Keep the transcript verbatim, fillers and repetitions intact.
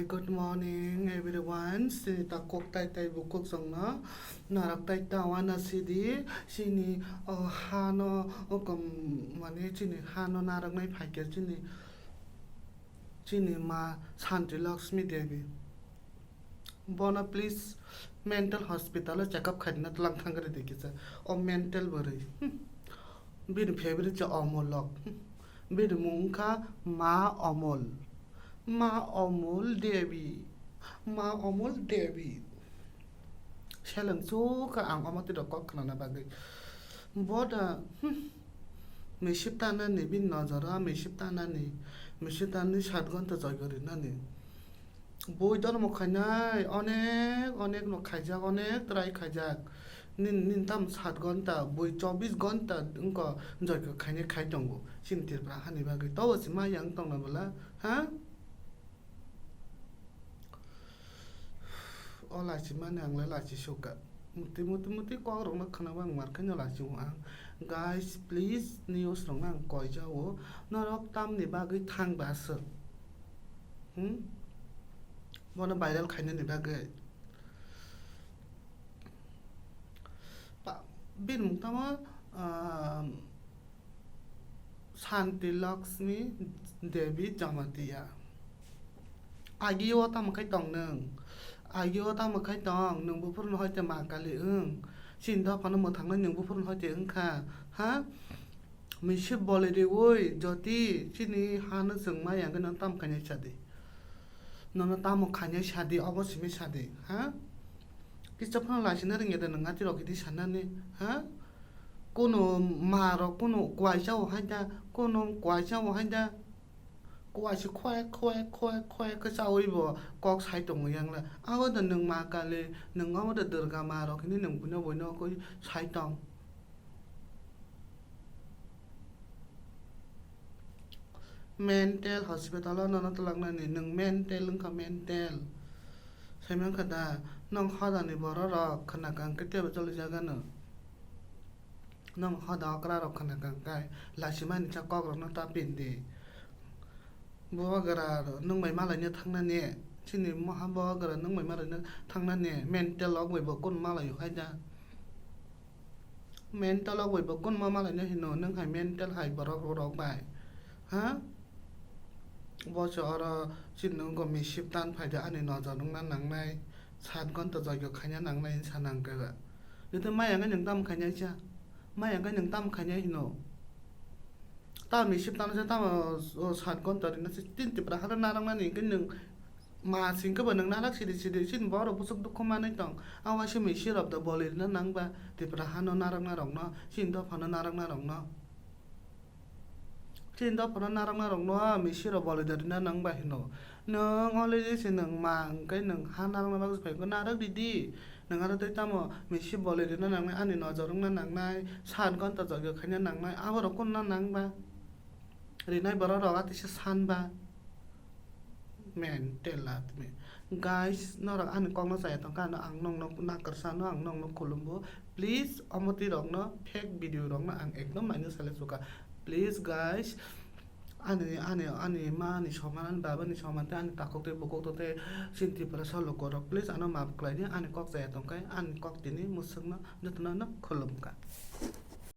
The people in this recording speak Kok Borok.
Good morning everyone. Chini ta kok tai tai bo kok jongno narok tai ta wana sidi chini, oh, hano, oh, kom-, mane chini hano narok nai phaikhe chini, chini ma Santi Lakshmi Devi. Bono please mental hospital o check up khaina tlang thangri de kisa. O mental bwrwi. Hmm. Bini favorite cha Omolok. Hmm. Bini mung wngkha Ma Omol. Ma Omol Devi. Ma Omol Devi. Seleng chukha ang omo twi rok kok khnana bagwi. Boda, hmm. Misip tanani bini nojora, misip tanani. Misip tanani sat ghonta joigo rinani. Bui dormo khainai onek onek no khaijak, onek try khaijak. Nin, nin tam sat ghonta, bui chobbish ghonta wngkha joigo khainai khai tongo. Chini Tripura hani bagwi. Tobo se ma yang tongna bwla, ha? O lachi mani ang le lachi sukha. Muti, muti, muti kok rok no khna bang mar khe no lachi o ang. Guys, please, news rok no ang koi ja o. Norok tamni bagwi thang ba swk. Hmm? Bono viral khainani bagwi. Pa-, bini mung tamo, ah, Santi Lakshmi Devi Jamatia. Agi o tamo khai tong nwng? Agi o tamo khai tong? Nwng buphuru no hoite ma kali wng. Chini dophano mwthangwi nwng buphuru no hoite wngkha. Ha? Misip bolai riwi jyoti chini hano chwng ma yang khe nwng tamo khainai sadi. Nono tamo khainai sadi, obo simi sadi, ha? Kisa phano laisina rwngya de nwng atirok hidi sanani, ha? Kuno ma rok kuno kuaisa o haida, kuno kuaisa o haida. Kuaisa khwek, khwek, khwek, khwek khe chaui bo kok sai tongo yang le. Abo de nwng ma kali, nwng obo de Durga ma rok hini nwng buino buino koi sai tong. Mental hospital o nono twlangmani, nwng mental wngkha, mental. Saimankha da, nwng hodani borok rok khwnakha hwnkhe teibo cholijakgano. Nwng hoda okra rok khwnakha hwnkhe, lasimani cha kok rokno ta pindi. Bubagra nwng bai malaina thangnani, chini moha bubagra nwng bai malaina thangnani, mental rok bai bo kun malaio khaida. Mental o bai bo kunma malaina hino, nwng hai mental hai borok rok bai. Ha? Bo se oro chini wngkha misip tan phaida ani nojor wngna nangnai, sat ghonta joigo khaina nangnai hinwi sana hwnkhe ba. Joto maya hwnkhe nwng tamo khainai cha? Maya hwnkhe nwng tamo khainai hino? Tamo misip tano se tamo, o, sat ghonta rina se tin Tripura hano narwknani hwnkhe nwng ma singkhe bo nwng narak sidi sidi chini borok bwswk dukhu manwi tong. A waisa misip rok da bolwi rina nang ba Tripura hano narwkna rokno, chini dophano narwkna rokno. Chini dophano narwkna rokno misip rok bolwi da rina nang ba hino. Nwng already se nwng ma hwnkhe nwng ha narwkna bagwi phai hwnkhe narwk ridi. Nwng aro tei tamo misip bolwi rina nangnai, ani nojor wngna nangnai, sat ghonta joigo khaina nangnai, aborok kunna nang ba? Rinai borok rok atisa san ba? Mental atmi. Guys, norok ani kokno chaya tongkha, ano ang nokno nakwrsano, ang nokno khulumbo. Please, omo twi rokno, fake video rokno ang ekdom naina sale suka. Please, guys, ani, ani, ani ma ni soman, ani baba ni soman, tei ani takhuk tei bukhuk tei chini Tiprasa lukurok, please, ano maaf khlaidi, ani kok chaya tongkha, ani kok tini mwswkno jotono no khulumkha.